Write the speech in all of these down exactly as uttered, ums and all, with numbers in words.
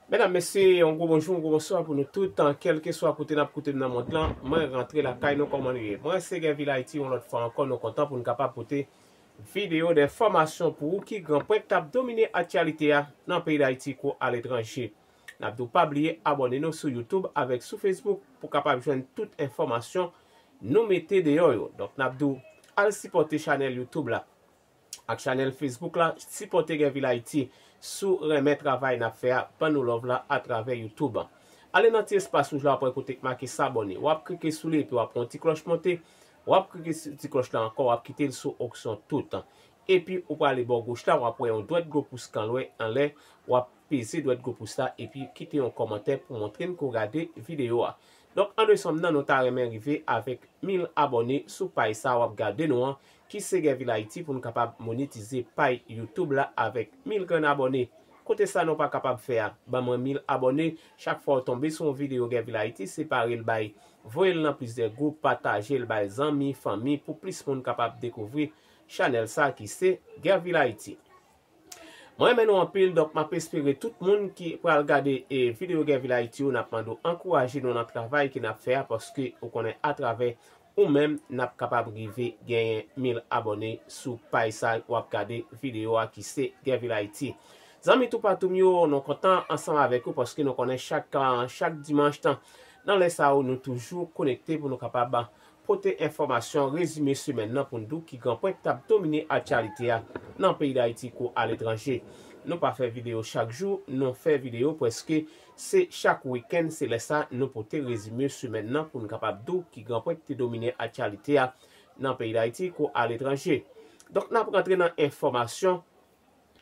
Medam, mesye, yon gwo bonjou, yon gwo bonswa pou nou tout, kèlkeswa kote n ap koute m nan mond lan. Mwen rantre lakay nou, kòman nou ye? Mwen se Guervil Haïti, yon lòt fwa ankò, nou kontan pou n kapab pote videyo de enfòmasyon pou ou ki gran pwen k t ap domine aktyalite a nan peyi Dayiti kou aletranje. N ap di w pa bliye abòne nou sou YouTube avèk sou Facebook pou kapab jwenn tout enfòmasyon nou mete deyò yo. Donk, n ap di w al sipòte chanèl YouTube la ak chanèl Facebook la, sipòte Guervil Haïti. Si w renmen travay n ap fè a, ban nou love la atravè YouTube. Ale nan ti espas wouj la, w ap wè kote k make s'abonner. W ap klike sou li epi w ap wè yon ti klòch monte. W ap klike sou ti klòch la ankò, w ap kite l sou opsyon tout. Epi ou prale bò goch la, w ap wè yon dwèt gwo pous k anlè, anlè, w ap peze dwèt gwo pous la epi kite yon kòmantè pou montre n ke w gade videyo a. Donk, an de sòm nan, nou ta renmen rive avèk mil abòne sou paj sa w ap gade nou an, ki se Guervil Haïti, pou n kapab monetize paj YouTube la avèk mil grenn abòne. Kote sa nou pa kapab fè a? Ban mwen mil abòne. Chak fwa w tonbe sou yon videyo Guervil Haïti, separe l bay, voye l nan plizyè gwoup, pataje l bay zanmi, fanmi, pou plis moun kapab dekouvri chanèl sa ki se Guervil Haïti. Mwen renmen nou anpil, donk m ap espere tout moun ki pral gade e videyo Guervil Haïti yo, n ap mande w ankouraje nou nan travay ke n ap fè a, paske ou konnen atravè ou menm, n ap kapab rive genyen mil abòne sou paj sa w ap gade videyo a ki se Guervil Haïti. Zanmi toupatou m yo, nou kontan ansanm avèk ou paske nou konnen chak, chak dimanch tan, nan lè sa yo, nou toujou konekte pou nou kapab pote enfòmasyon rezime semèn nan pou n di w ki gran pwen k t ap domine aktyalite a nan peyi Dayiti kou aletranje. Nou pa fè videyo chak jou, nou fè videyo prèske se chak wikenn, se lè sa nou pote rezime semèn nan pou n kapab di w ki gran pwen k te domine aktyalite a nan peyi Dayiti kou aletranje. Donk, n ap rantre nan enfòmasyon.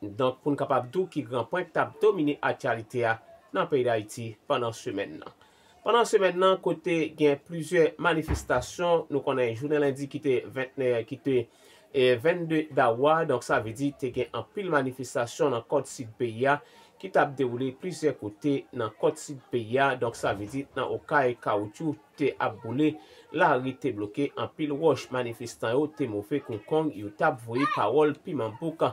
Donk, pou n kapab di w ki gran pwen k t ap domine aktyalite a nan peyi Dayiti pandan semèn nan. Pandan semèn nan, kote gen plizyè manifestasyon, nou konnen jounen lendi ki te vennde, ki te, e, vennde dawou a, donk sa vle di te gen anpil manifestasyon nan kòt sid peyi a, ki t ap dewoule plizyè kote nan kòt sid peyi a, donk sa vle di nan Okay, kawotchou te ap boule, lari te bloke, anpil wòch, manifestan yo te move kou kong, yo t ap voye pawòl piman bouk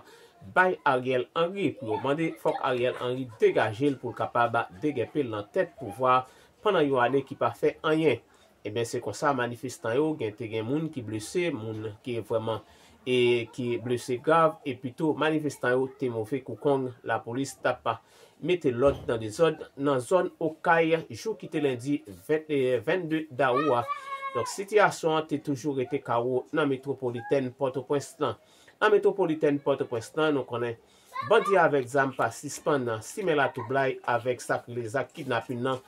bay Ariel Henry pou yo mande fòk Ariel Henry degaje l pou l kapab degenpe l nan tèt pouvwa pandan yon ane ki pa fè anyen. Ebyen, se konsa manifestan yo gen, te gen moun ki blese, moun ki vrèman e ki blese grav, epi tou manifestan yo te move kou kong, lapolis t ap mete lòd nan dezòd nan zòn Okay jou ki te lendi ven, e, vennde dawou a. Donk, sitiyasyon an te toujou rete kawo nan metwopolitèn Pòtoprens lan. Nan metwopolitèn Pòtoprens lan, nou konnen bandi avèk zam pa sispann simen latwoublay avèk sa k rele zak kidnapin nan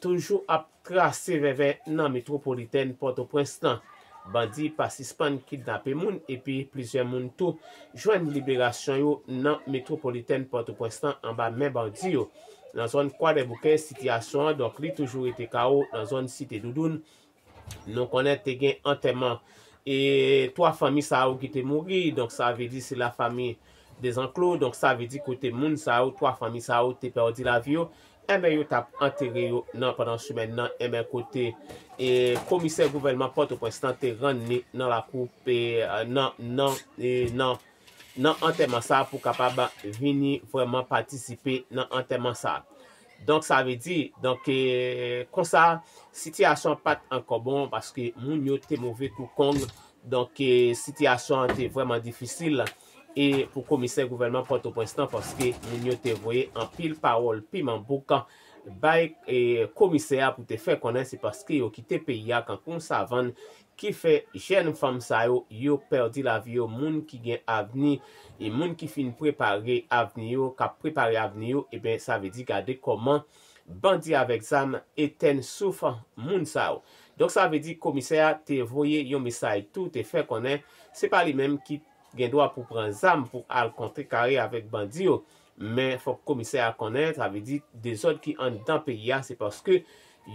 toujou ap trase vèvè nan metwopolitèn Pòtoprens lan. Bandi pa sispann kidnape moun epi plizyè moun tou jwenn liberasyon yo nan metwopolitèn Pòtoprens lan anba men bandi yo. Nan zòn Kwadèboukè, sitiyasyon an, donk, li toujou rete kawo nan zòn Site Doudoun. Nou konnen te gen antèman e twa fanmi sa yo ki te mouri, donk sa vle di se la famille Desanclos, donk sa vle di kote moun sa yo, twa fanmi sa yo te pèdi lavi yo, enben yo t ap antere yo nan pandan semèn nan, enben kote e komisè gouvènman Pòtoprens lan te rann li nan lakou e nan, nan, e nan nan antèman sa pou kapab vini vrèman patisipe nan antèman sa. Donk, sa vle di, donk, e, konsa, sitiyasyon pa t ankò bon paske moun yo te move kou kong. Donk, e, sitiyasyon an te vrèman difisil e pou komisè gouvènman Pòtoprens lan paske moun yo te voye anpil pawòl piman bouk bay e komisè a pou te fè konnen se paske yo kite peyi a kankou yon savann ki fè jèn fanm sa yo, yo pèdi lavi yo, moun ki gen avni, e moun ki fin prepare avni yo, k ap prepare avni yo, ebyen, sa vle di gade kòman bandi avèk zam etèn souf moun sa yo. Donk, sa vle di komisè a te voye yon mesaj tou, te fè konnen se pa li menm ki gen dwa pou pran zam pou al kontrekare avèk bandi yo. Men fòk komisè a konnen, sa vle di dezòd ki anndan peyi a, se paske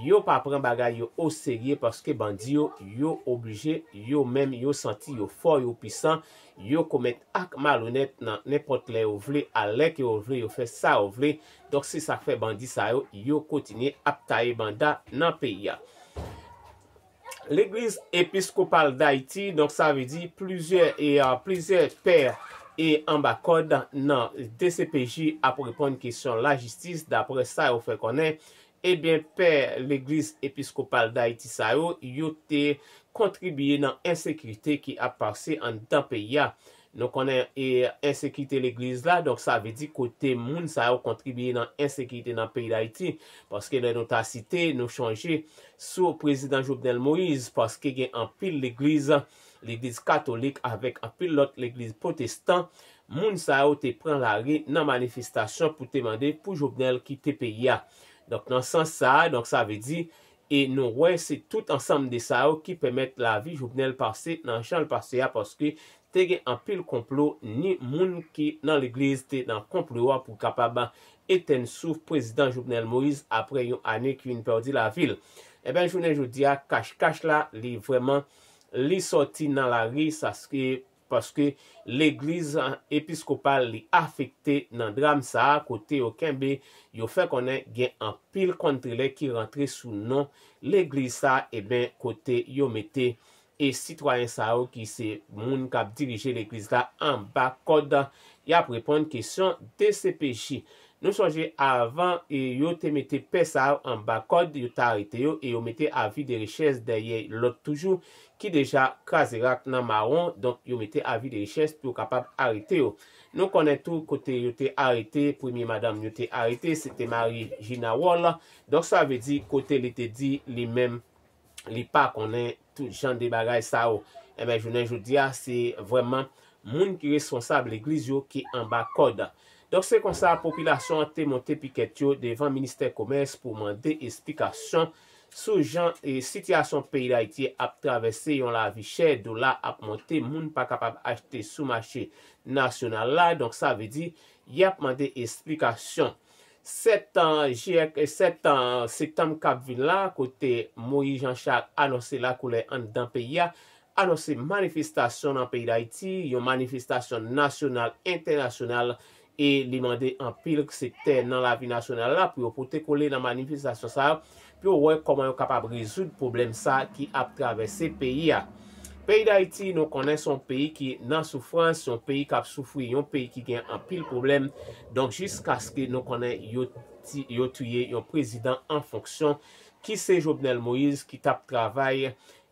yo pa pran bagay yo oserye, paske bandi yo, yo oblije, yo menm, yo santi yo fò, yo pisan, yo komèt ak malonèt nan nenpòt lè yo vle, a lè ke yo vle, yo fè sa yo vle. Donk, se sa k fè bandi sa yo, yo kontinye ap taye banda nan peyi a. Legliz Episkopal Dayiti, donk sa vle di plizyè e, a, plizyè pè e anba kòd nan D C P J ap reponn kesyon lajistis, daprè sa yo fè konnen. Ebyen, pè legliz episkopal Dayiti sa yo, yo te kontribye nan ensekirite ki ap pase anndan peyi a. Nou konnen e ensekirite legliz la, donk sa vle di kote moun sa yo kontribye nan ensekirite nan peyi Dayiti. Paske lè nou ta site, nou chonje sou prezidan Jovenel Moïse, paske gen anpil legliz, legliz katolik avèk anpil lòt legliz pwotestan, moun sa yo te pran lari nan manifestasyon pou te mande pou Jovenel kite peyi a. Donk, nan sans sa a, donk, sa vle di, e nou wè se tout ansanm de sa yo ki pèmèt lavi Jovenel pase nan jan l pase a, paske te gen anpil konplo, ni moun ki nan legliz te nan konplo a pou kapab etenn souf prezidan Jovenel Moïse apre yon ane ki vin pèdi lavi l. Ebyen, jounen jodi a, kach-kach la, li vrèman, li sòti nan lari, sa se paske legliz episkopal li afekte nan dram sa a, kote yo kenbe, yo fè konnen gen anpil kontrelè ki rantre sou non legliz sa a, ebyen, kote yo mete e sitwayen sa yo ki se moun k ap dirije legliz la anba kòd, y ap reponn kesyon D C P J. Nou sonje avan e yo te mete pè sa yo anba kòd, yo te arete yo e yo mete avi de rechèch dèyè lòt toujou ki deja kraze rak nan mawon. Donk, yo mete avi de rechèch pou yo kapab arete yo. Nou konnen tou kote yo te arete premye madanm yo te arete, se te Marie Gina Wall. Donk, sa vle di kote li te di li menm li pa konnen tout jan de bagay sa yo. Ebyen, jounen jodi a, se vrèman moun ki responsab legliz yo ki anba kòd. Donk, se konsa, popilasyon an te monte pikèt yo devan ministè komès pou mande esplikasyon sou jan e sitiyasyon peyi Dayiti ap travèse yon lavi chè, dola ap monte, moun pa kapab achte sou mache nasyonal la. Donk, sa vle di, y ap mande esplikasyon. Sèt, sèt septanm k ap vin la, kote Moïse Jean Charles anonse lakoulè anndan peyi a, anonse manifestasyon nan peyi Dayiti, yon manifestasyon nasyonal, entènasyonal, e li mande anpil sektè nan lavi nasyonal la pou yo pote kole nan manifestasyon sa a, pou yo wè kòman yo kapab rezoud pwoblèm sa a ki ap travèse peyi a. Peyi Dayiti, nou konnen se yon peyi ki nan soufrans, se yon peyi k ap soufri, yon peyi ki gen anpil pwoblèm. Donk, jiskaske nou konnen yo ti-, yo touye yon prezidan an fonksyon, ki se Jovenel Moïse, ki t ap travay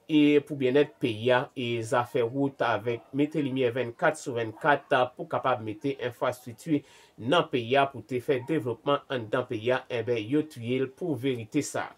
e pou byennèt peyi a, e zafè wout avèk mete limyè vennkat sou vennkat pou kapab mete enfrastrikti nan peyi a, pou te fè devlopman anndan peyi a, enben, yo touye l pou verite sa.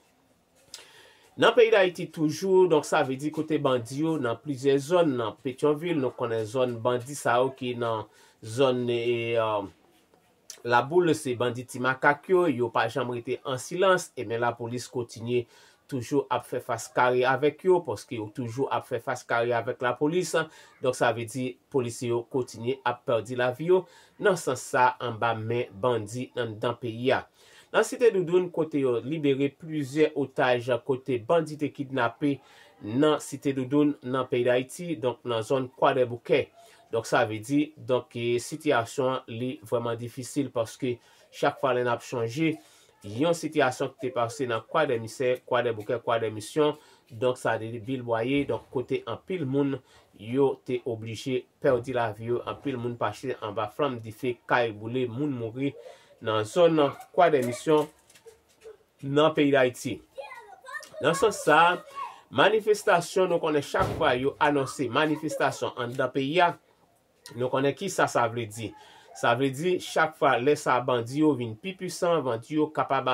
Nan peyi Dayiti toujou, donk, sa vle di kote bandi yo nan plizyè zòn nan Petyonvil, nou konnen zòn bandi sa yo ki nan zòn e, e, Laboul, se bandi Ti Makak yo, yo pa janm rete an silans, ebyen, lapolis kontinye toujou ap fè fas kare avèk yo, paske yo toujou ap fè fas kare avèk lapolis. Donk, sa vle di, polisye yo kontinye ap pèdi lavi yo nan sans sa anba men bandi anndan peyi a. Nan Site Doudoun, kote yo libere plizyè otaj kote bandi te kidnape nan Site Doudoun, nan peyi Dayiti, donk nan zòn Kwadèboukè. Donk, sa vle di, donk, e, sitiyasyon an, li vrèman difisil, paske chak fwa lè n ap chonje yon sitiyasyon ki te pase nan Kwadèmisè, Kwadèboukè, Kwadèmisyon, donk, sa vle di Vilbwaye, donk, kote anpil moun yo te oblije pèdi lavi yo, anpil moun pase anba flanm dife, kay boule, moun mouri nan zòn Kwadèmisyon nan peyi Dayiti. Nan sans sa, manifestasyon, nou konnen chak fwa yo anonse manifestasyon anndan peyi a, nou konnen ki sa sa vle di. Sa vle di, chak fwa lè sa bandi yo vin pi pwisan, bandi yo kapab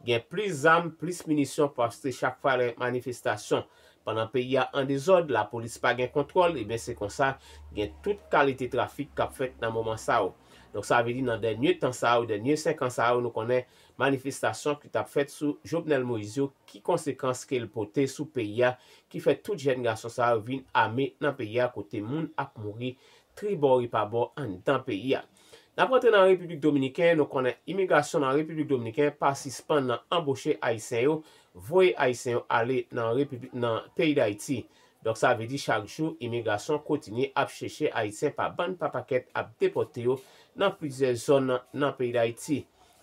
gen plis zam, plis minisyon, paske chak fwa lè manifestasyon pandan peyi a an dezòd, lapolis pa gen kontwòl, ebyen se konsa gen tout kalite trafik k ap fèt nan moman sa yo. Donk sa vle di nan dènye tan sa yo, dènye senk an sa yo, nou konnen manifestasyon ki t ap fèt sou Jovenel Moïse yo, ki konsekans ke l pote sou peyi a, ki fè tout jèn gason sa yo vin ame nan peyi a kote moun ap mouri tribò repabò anndan peyi a. N ap rantre nan Repiblik Dominiken, nou konnen imigrasyon nan Repiblik Dominiken pa sispann nan anboche Ayisyen yo, voye Ayisyen yo ale nan Repiblik, nan peyi Dayiti. Donk, sa vle di chak jou, imigrasyon kontinye ap chèche Ayisyen pa bann pa pakèt, ap depòte yo nan plizyè zòn nan peyi Dayiti.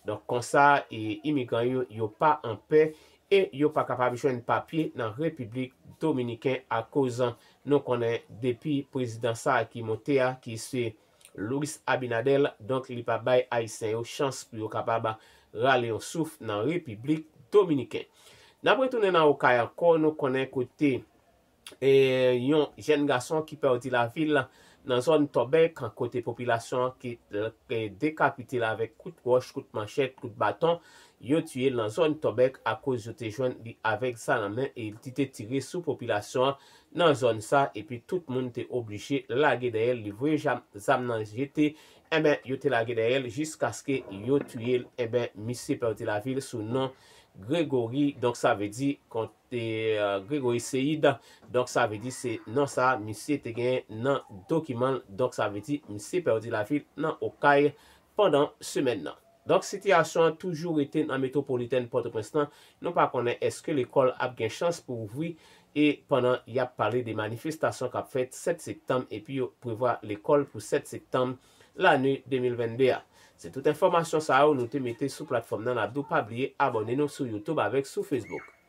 Donk, konsa, e, imigran yo, yo pa anpè e yo pa kapab jwenn papye nan Repiblik Dominiken akoz nou konnen depi prezidan sa a ki monte a, ki se Luis Abinader, donk li pa bay Ayisyen yo chans pou yo kapab rale yon souf nan Repiblik Dominiken. N ap retounen nan Okay ankò, nou konnen kote e, yon jèn gason ki pèdi lavi l nan zòn Tòbèk, kote popilasyon an ki, ki dekapite l avèk kout wòch, kout manchèt, kout baton. Yo tiye l nan zòn Tòbèk akoz yo te jwenn li avèk zam nan men e li te tire sou popilasyon an nan zòn sa, epi tout moun te oblije lage dèyè l. Li voye jam, zam nan jete, enben, yo te lage dèyè l jiskaske yo tiye l. Enben, misye pèdi lavi l sou non Gregory, donk sa vle di kont e, Gregory Seid. Donk sa vle di se non sa misye te gen nan dokiman l. Donk sa vle di misye pèdi lavi l nan Okay pandan semèn nan. Donk sitiyasyon an toujou rete nan metwopolitèn Pòtoprens lan. Nou pa konnen èske lekòl ap gen chans pou ouvri e pandan y ap pale de manifestasyon k ap fèt sèt septanm epi yo prevwa lekòl pou sèt septanm lane de mil vennde a. Se tout enfòmasyon sa yo nou te mete sou platfòm nan. N ap di w pa bliye abòne nou sou YouTube avèk sou Facebook.